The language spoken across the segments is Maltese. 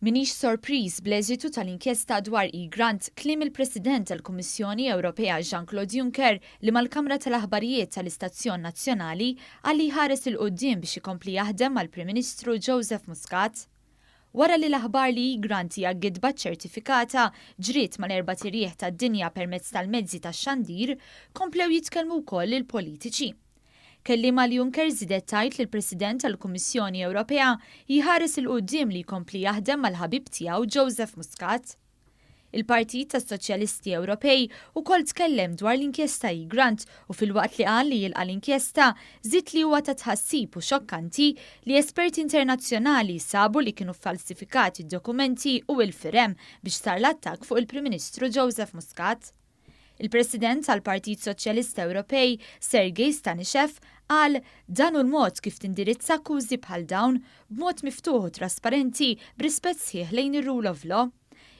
M'iniex sorpriż bl-eżitu tal-inkjesta dwar Egrant, kliem il-President tal-Kummissjoni Ewropea Jean-Claude Juncker li mal-Kamra tal-Aħbarijiet tal-Istazzjon Nazzjonali qal li jħares 'il quddiem biex ikompli jaħdem mal-Prim Ministru Joseph Muscat. Wara li l-aħbar li Egrant hija gidba ċċertifikata ġriet mal-erbat irjieħ tad-dinja permezz tal-mezzi tax-xandir, komplew jitkellmu wkoll il-politiċi. Kelliema għal Juncker żiedet tgħid li l-President tal-Kummissjoni Ewropea jħares 'il quddiem li jkompli jaħdem mal-ħabib tiegħu Joseph Muscat. Il-Partit tas-Soċjalisti Ewropej ukoll tkellem dwar l-inkjesta Egrant u filwaqt li qal li jilqa' l-inkjesta, żied li huwa ta' tħassib u xokkanti li esperti internazzjonali sabu li kienu ffalsifikati d-dokumenti u l-firem biex sar l-attakk fuq il-Prim Ministru Joseph Muscat. Il-President tal-Partit Soċjalista Ewropej, Sergei Stanishev, qal dan hu l-mod kif tindirizza akkużi bħal dawn, b'mod miftuħ u trasparenti b'rispett sħiħ lejn ir-rule of law.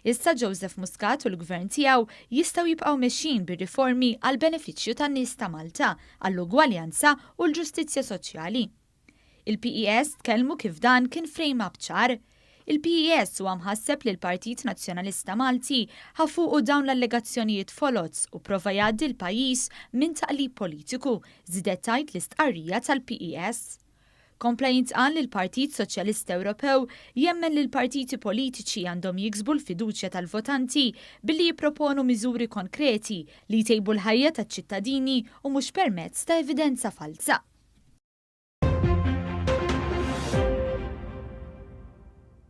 Issa Joseph Muscat u l-Gvern tiegħu jistgħu jibqgħu mexjin bir-riformi għall-benefiċċju tan-nies ta' Malta, għall-ugwaljanza u l-ġustizzja soċjali. Il-PES tkellmu kif dan kien frame up ċar. Il-PES huwa mħasseb li l-Partit Nazzjonalista Malti ħa fuqu dawn l-allegazzjonijiet foloz u prova jgħaddi l-pajjiż minn taqlib politiku, żiedet tgħid l-istqarrija tal-PES. Kompla jintqal li l-Partit Soċjalista Ewropew jemmen li l-partiti politiċi għandhom jiksbu l-fiduċja tal-votanti billi jipproponu miżuri konkreti li jtejbu l-ħajja taċ-ċittadini u mhux permezz ta' evidenza falza.